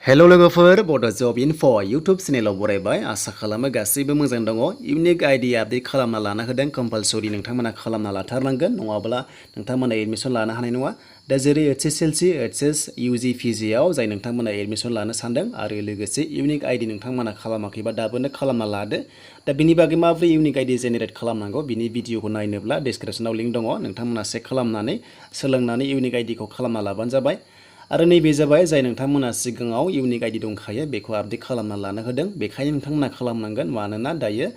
हेल' लोगोफोर बड' जब info YouTube चेनेलाव बरायबाय आसा खालामो गासैबो मोजां दङ इउनिक आइडि आपडेट खालामना लानो होदों कम्पालसरि नोंथांमोना खालामना लाथारनांगोन नङाब्ला नोंथांमोना एडमिशन लानो हानाय नङा दा जेरै HSLC HS UG PGआव जाय नोंथांमोना एडमिशन लानो सानदों आरो लोगोसे इउनिक आइडि नोंथांमोना खालामाखैबा दाबोनो खालामना लादो दा बिनि बागै माबोरै इउनिक आइडि जेनेरेट खालामनांगौ बिनि भिडिअखौ नायनोब्ला डिसक्रिपसनाव लिंक दङ नोंथांमोना चेक खालामनानै सोलोंनानै इउनिक आइडिखौ खालामना लाबानो जाबाय आरो नैबे जाबाय जाय नोंथांमोना सिगाङाव इउनिक आइडि दंखायो बेखौ आपडेट खालामना लानो होदों बेखायनो नोंथांमोना खालामनांगोन मानोना दायो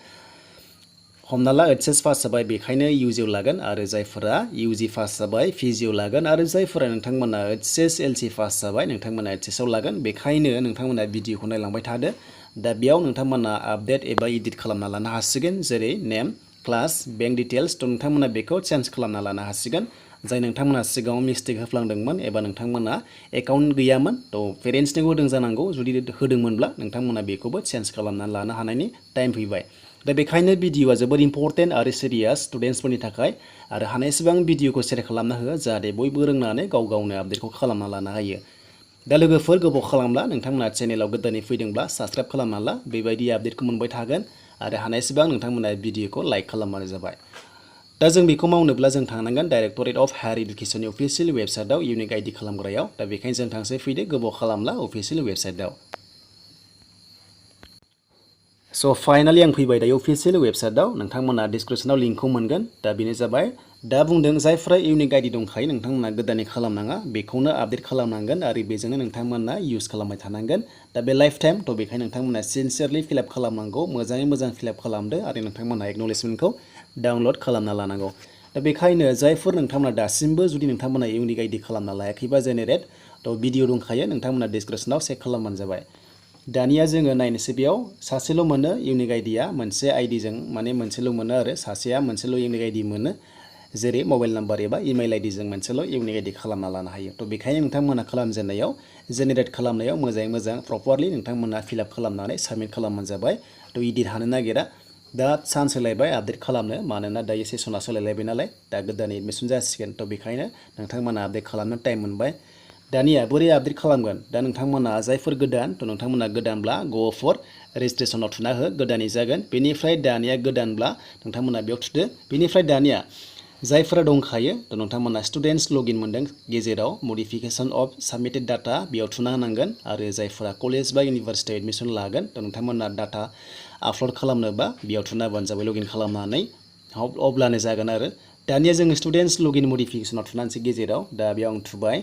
हमना ला HS पास जाबाय बेखायनो UGआव लागोन आरो जायफोरा UG पास जाबाय PGआव लागोन आरो जायफोरा नोंथांमोना HSLC पास जाबाय नोंथांमोना HSआव लागोन बेखायनो नोंथांमोना भिडिअखौ नायलांबाय थादो दा बेयाव नोंथांमोना आपडेट एबा एडिट खालामना लानो हासिगोन जेरै नेम क्लास बेंक डिटेल्स थ' नोंथांमोना बेखौ चेन्ज खालामना लानो हासिगोन जाय नोंथांमोना सिगाङाव मिस्टेक होफ्लांदोंमोन एबा नोंथांमोना एकाउन्ट गैयामोन थ' पेरेन्ट्सनिबो होदों जानांगौ जुदि होदोंमोनब्ला नोंथांमोना बेखौबो चेन्ज खालामनानै लानो हानायनि टाइम फैबाय दा बेखायनो भिडिअआ जोबोर इम्परटेन्ट आरो सिरियास स्टुडेन्ट्सफोरनि थाखाय आरो हानायसेबां भिडिअखौ शेयार खालामना हो जाहाथे बयबो रोंनानै गाव गावनो आपडेटखौ खालामना लानो हायो दा लोगोफोर गोबाव खालामला नोंथांमोना चेनेलाव गोदानै फैदोंब्ला साबस्क्राइब खालामना ला बेबायदि आपडेटखौ मोनबाय थागोन आरो हानायसेबां नोंथांमोना भिडिअखौ लाइक खालामबानो जाबाय दा जों बेखौ मावनोब्ला जों थांनांगोन डाइरेक्टरेट अफ हायार इडुकेसननि अफिसियेल वेबसाइटआव इउनिक आइडि खालामग्रायाव दा बेखायनो जों थांसै फैदो गोबाव खालामला अफिसियेल वेबसाइटआव स' फाइनालि आं फैबाय दायो अफिसियेल वेबसाइटआव नोंथांमोना डिसक्रिपसनाव लिंकखौ मोनगोन दा बेनो जाबाय दा बुंदों जायफ्रा इउनिक आइडि दंखायो नोंथांमोना गोदानै खालामनाङा बेखौनो आपडेट खालामनांगोन आरो बेजोंनो नोंथांमोना इउज खालामबाय थानांगोन दा बे लाइफ टाइम थ' बेखायनो नोंथांमोना सिनसियारलि फिलआप खालामनांगौ मोजाङै मोजां फिलआप खालामदो आरो नोंथांमोना एक्न'लेजमेन्टखौ डाउनलड खालामना लानांगौ दा बेखायनो जायफोर नोंथांमोना दासिमबो जुदि नोंथांमोना इउनिक आइडि खालामना लायाखैबा जेनेरेट थ' भिडिअ दंखायो नोंथांमोना डिसक्रिपसनाव चेक खालामबानो जाबाय दानिया जोङो नायनोसै बेयाव सासेल' मोनो इउनिक आइडिया मोनसे आइडिजों माने मोनसेल' मोनो आरो सासेया मोनसेल' इउनिक आइडि मोनो जेरै मबाइल नाम्बार एबा इमेल आइडिजों मोनसेल' इउनिक आइडि खालामना लानो हायो थ' बेखायनो नोंथांमोना खालामजेननायाव जेनेरेट खालामनायाव मोजाङै मोजां प्रपारलि नोंथांमोना फिलआप खालामनानै साबमिट खालामबानो जाबाय थ' इडिट हानो नागिरा दा चान्स होलायबाय आपडेट खालामनो मानोना दायो सेसना सोलायलायबाय नालाय दा गोदान एडमिसन जासिगोन थ' बेखायनो नोंथांमोना आपडेट खालामनो टाइम मोनबाय दानिया बोरै आपडेट खालामगोन दा नोंथांमोना जायफोर गोदान थ' नोंथांमोना गोदानब्ला गो फर रेजिस्ट्रेसनाव थुना हो गोदानै जागोन बेनिफ्राय दानिया गोदानब्ला नोंथांमोना बेयाव थुदो बेनिफ्राय दानिया जायफोरा दंखायो थ' नोंथांमोना स्टुडेन्टस लगइन मोनदों गेजेराव मडिफिकेशन अफ साबमिटेड डाटा बेयाव थुना होनांगोन आरो जायफोरा कलेज बा इउनिभारसिटियाव एडमिसन लागोन थ' नोंथांमोना डाटा आपल'ड खालामनोबा बेयाव थुना होबानो जाबाय लगइन खालामनानै अब्लानो जागोन आरो दानिया जोङो स्टुडेन्टस लगइन मडिफिकेशनाव थुनानैसो गेजेराव दा बेयाव आं थुबाय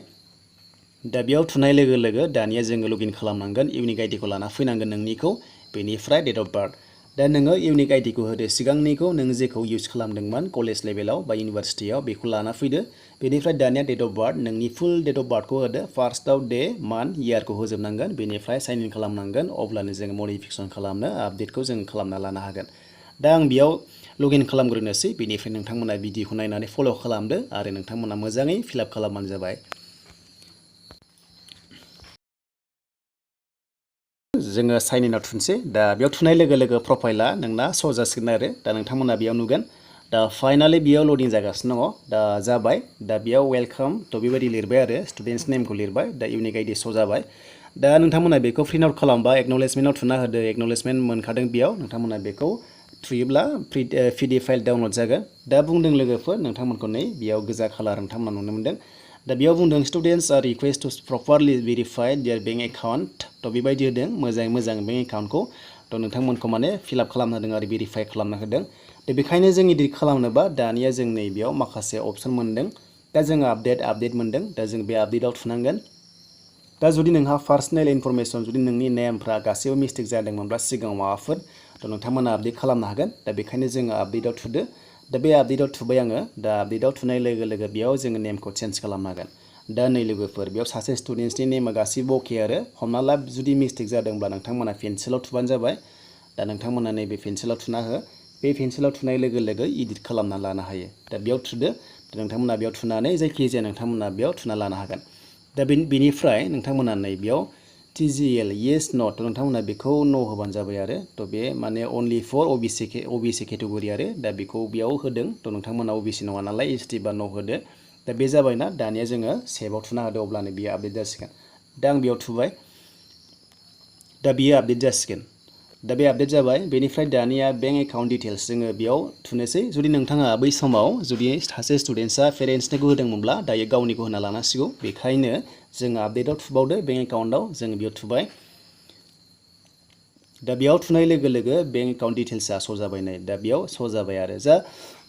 दा बेयाव थुनाय लोगो लोगो दानिया जोङो लगइन खालामनांगोन इउनिक आइडिखौ लाना फैनांगोन नोंनिखौ बेनिफ्राय डेट अफ बार्थ दा नोङो इउनिक आइडिखौ होदो सिगांनिखौ नों जेखौ इउज खालामदोंमोन कलेज लेभेलाव बा इउनिभारसिटियाव बेखौ लाना फैदो बेनिफ्राय दानिया डेट अफ बार्थ नोंनि फुल डेट अफ बार्थखौ होदो फार्स्टआव डे मान्थ इयारखौ होजोबनांगोन बेनिफ्राय साइन इन खालामनांगोन अब्लानो जोङो मडिफिकेसन खालामनो आपडेटखौ जों खालामना लानो हागोन दा आं बेयाव लगइन खालामग्रोनोसै बेनिफ्राय नोंथांमोना भिडिअखौ नायनानै फल' खालामदो आरो नोंथांमोना मोजाङै फिलआप खालामबानो जाबाय जोङो साइन इनआव थुनोसै दा बेयाव थुनाय लोगो लोगो प्रफाइला नोंना श' जासिगोन आरो दा नोंथांमोना बेयाव नुगोन दा फाइनालि बेयाव लडिं जागासिनो दङ दा जाबाय दा बेयाव वेलकाम थ' बेबायदि लिरबाय आरो स्टुडेन्टस नेमखौ लिरबाय दा इउनिक आइडि श' जाबाय दा नोंथांमोना बेखौ प्रिन्ट आउट खालामबा एक्न'लेजमेन्टआव थुना होदो एक्न'लेजमेन्ट मोनखादों बेयाव नोंथांमोना बेखौ थुयोब्ला PDF फाइल डाउनलड जागोन दा बुंदों लोगोफोर नोंथांमोनखौ नै बेयाव गोजा खालार नोंथांमोना नुनो मोनदों दा बेयाव बुंदों students are request to properly verify their bank account थ' बेबायदि होदों मोजाङै मोजां बेंक एकाउन्टखौ थ' नोंथांमोनखौ माने फिलआप खालामना होदों आरो भेरिफाइ खालामना होदों दा बेखायनो जों एडिट खालामनोबा दानिया जों नै बेयाव माखासे अपसन मोनदों दा जोङो आपडेट मोनदों दा जों बे आपडेटआव थुनांगोन दा जुदि नोंहा पार्सनेल इनफरमेसन जुदि नोंनि नेमफ्रा गासैबो मिस्टेक जादोंमोनब्ला सिगाङाव माबाफोर थ' नोंथांमोना आपडेट खालामनो हागोन दा बेखायनो जोङो आपडेटआव थुदो दा बे आपडेटआव थुबाय आङो दा आपडेटआव थुनाय लोगो लोगो बेयाव जोङो नेमखौ चेन्ज खालामनो हागोन दा नै लोगोफोर बेयाव सासे स्टुडेन्टसनि नेमा गासिबो अके आरो हमना ला जुदि मिस्टेक जादोंब्ला नोंथांमोना पेन्सिलाव थुबानो जाबाय दा नोंथांमोना नैबे पेन्सिलाव थुना हो बे पेन्सिलाव थुनाय लोगो लोगो इडिट खालामना लानो हायो दा बेयाव थुदो दा नोंथांमोना बेयाव थुनानै जायखिजाया नोंथांमोना बेयाव थुना लानो हागोन दा बेनिफ्राय नोंथांमोना नै बेयाव TGL येस नट नोंथांमोना बेखौ न' होबानो जाबाय आरो थ' बे माने अनलि फर OBC केटेगरि आरो दा बेखौ बेयाव होदों थ' नोंथांमोना OBC नङा नालाय ST बा न' होदो दा बे जाबायना दानिया जोङो सेभआव थुना होदो अब्लानो बियो आपडेट जासिगोन दा आं बेयाव थुबाय दा बियो आपडेट जासिगोन दा बे आपडेट जाबाय बेनिफ्राय दानिया बेंक एकाउन्ट डिटेल्स जोङो बेयाव थुनोसै जुदि नोंथाङा बै समाव जुदि सासे स्टुडेन्टसा पेरेन्ट्सनिखौ होदोंमोनब्ला दायो गावनिखौ होना लानांसिगौ बेखायनो जोङो आपडेटआव थुबावदो बेंक एकाउन्टआव जोङो बेयाव थुबाय दा बेयाव थुनाय लोगो लोगो बेंक एकाउन्ट डिटेल्सआ श' जाबाय नै दा बेयाव श' जाबाय आरो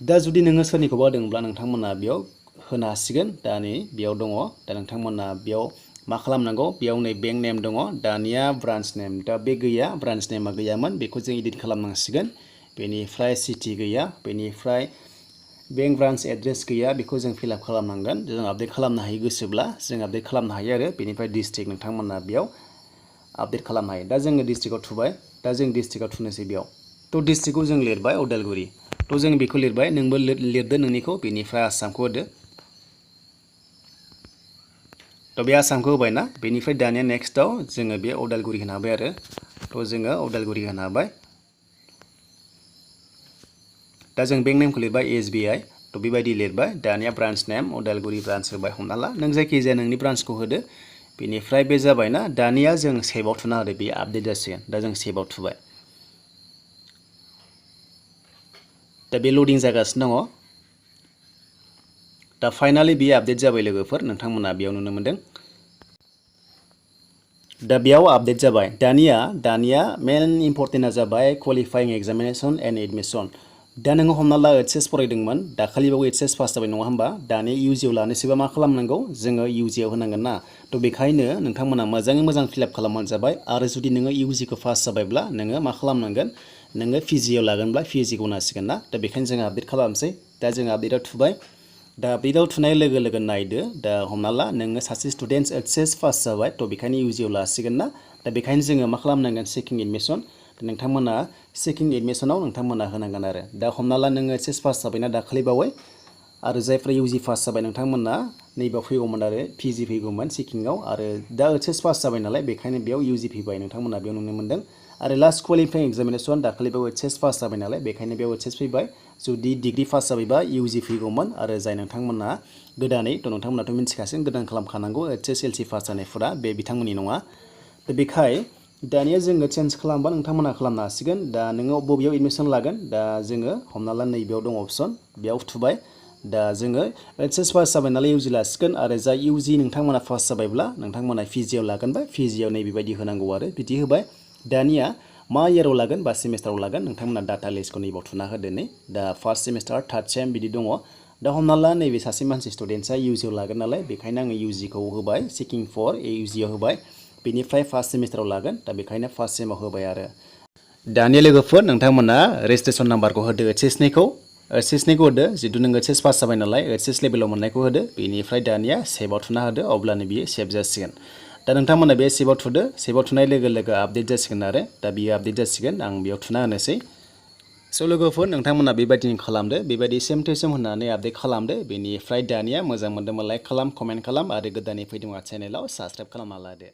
दा जुदि नोङो सोरनिखौबा होदोंब्ला नोंथांमोना बेयाव होनो हासिगोन दा नै बेयाव दङ दा नोंथांमोना बेयाव मा खालामनांगौ बेयाव नै बेंक नेम दङ दानिया ब्रान्च नेम दा बे गैया ब्रान्च नेमा गैयामोन बेखौ जों एडिट खालामनांसिगोन बेनिफ्राय सिटि गैया बेनिफ्राय बेंक ब्रान्च एड्रेस गैया बेखौ जों फिलआप खालामनांगोन जों आपडेट खालामनो हायो गोसोब्ला जों आपडेट खालामनो हायो आरो बेनिफ्राय डिस्ट्रिक्ट नोंथांमोना बेयाव आपडेट खालामनो हायो दा जोङो डिस्ट्रिक्टआव थुबाय दा जों डिस्ट्रिक्टआव थुनोसै बेयाव थ' डिस्ट्रिक्टखौ जों लिरबाय उदालगुरि थ' जों बेखौ लिरबाय नोंबो लिरदो नोंनिखौ बेनिफ्राय आसामखौ होदो थ' बे आसामखौ होबाय ना बेनिफ्राय दानिया नेक्स्टआव जोङो बे उदालगुरि होनो हाबाय आरो थ' जोङो उदालगुरि होनो हाबाय दा जों बेंक नेमखौ लिरबाय SBI थ' बेबायदि लिरबाय दानिया ब्रान्च नेम उदालगुरि ब्रान्च होबाय हमना ला नों जायखिजाया नोंनि ब्रान्चखौ होदो बेनिफ्राय बे जाबायना दानिया जों सेभआव थुना होदो बे आपडेट जासिगोन दा जों सेभआव थुबाय दा बे लडिं जागासिनो दङ दा फाइनालि बेयो आपडेट जाबाय लोगोफोर नोंथांमोना बेयाव नुनो मोनदों दा बेयाव आपडेट जाबाय दानिया मेन इम्पर्टेन्टआ जाबाय क्वालिफाइं एग्जामिनेसन एन्ड एडमिसन दा नोङो हमना ला HS फरायदोंमोन दाखालिबावो HS पास जाबाय नङा होमबा दानिया UGआव लानोसैबा मा खालामनांगौ जोङो UGआव होनांगोन ना थ' बेखायनो नोंथांमोना मोजाङै मोजां फिलआप खालामबानो जाबाय आरो जुदि नोङो UGखौ पास जाबायब्ला नोङो मा खालामनांगोन नोङो PGआव लागोनब्ला PGखौ होनांसिगोन ना दा बेखायनो जोङो आपडेट खालामसै दा जोङो आपडेटआव थुबाय दा आपडेटआव थुनाय लोगो लोगो नायदो दा हमना ला नोङो सासे स्टुडेन्ट HS पास जाबाय थ' बेखायनो UGआव लासिगोन ना दा बेखायनो जोङो मा खालामनांगोन सेकिं एडमिसन नोंथांमोना सेकिं एडमिसनाव नोंथांमोना होनांगोन आरो दा हमना ला नोङो HS पास जाबायना दाखालिबावै आरो जायफ्रा UG पास जाबाय नोंथांमोना नैबाव फैगौमोन आरो PG फैगौमोन सेकिंआव आरो दा HS पास जाबाय नालाय बेखायनो बेयाव UG फैबाय नोंथांमोना बेयाव नुनो मोन्दों आरो लास्ट क्वालिफाइं एग्जामिनेसन दाखालिबाव HS पास जाबाय नालाय बेखायनो बेयाव HS फैबाय जुदि डिग्री पास जाबायबा UG फैगौमोन आरो जाय नोंथांमोना गोदानै थ' नोंथांमोनाथ' मिन्थिखासिगोन गोदान खालामखानांगौ HSLC पास जानायफोरा बे बिथांमोननि नङा दा बेखाय दानिया जोङो चेन्ज खालामबा नोंथांमोना खालामनो हासिगोन दा नोङो बबेयाव एडमिसन लागोन दा जोङो हमना ला नैबेयाव दङ अपसन बेयाव थुबाय दा जोङो HS पास जाबाय नालाय UG लासिगोन आरो जा UG नोंथांमोना पास जाबायब्ला नोंथांमोना PGआव लागोनबा PGआव नैबेबायदि होनांगौ आरो बिदि होबाय दानिया मा इयाराव लागोन बा सेमिस्टाराव लागोन नोंथांमोना डाटा लिस्टखौ नैबाव थुना होदो नै दा फार्स्ट सेमिस्टार थार्ड सेम बिदि दङ दा हमना ला नैबे सासे मानसि स्टुडेन्टसा UGआव लागोन नालाय बेखायनो आङो UGखौ होबाय सेकिं फर UGआव होबाय बेनिफ्राय फार्स्ट सेमिस्टाराव लागोन दा बेखायनो फार्स्ट सेमाव होबाय आरो दानिया लोगोफोर नोंथांमोना रेजिस्ट्रेसन नाम्बारखौ होदो HSनिखौ होदो जितु नों HS पास जाबाय नालाय HS लेभेलाव मोननायखौ होदो बेनिफ्राय दानिया सेभआव थुना होदो अब्लानो बियो सेभ जासिगोन दा नोंथांमोना बे सेभआव थुदो सेभआव थुनाय लोगो लोगो आपडेट जासिगोन आरो दा बियो आपडेट जासिगोन आं बेयाव थुना होनोसै स' लोगोफोर नोंथांमोना बेबायदिनो खालामदो बेबायदि सेम टु सेम होनानै आपडेट खालामदो बेनिफ्राय दानिया मोजां मोनदोंबा लाइक खालाम कमेन्ट खालाम आरो गोदानै फैदोंबा चेनेलाव साबस्क्राइब खालामना लादो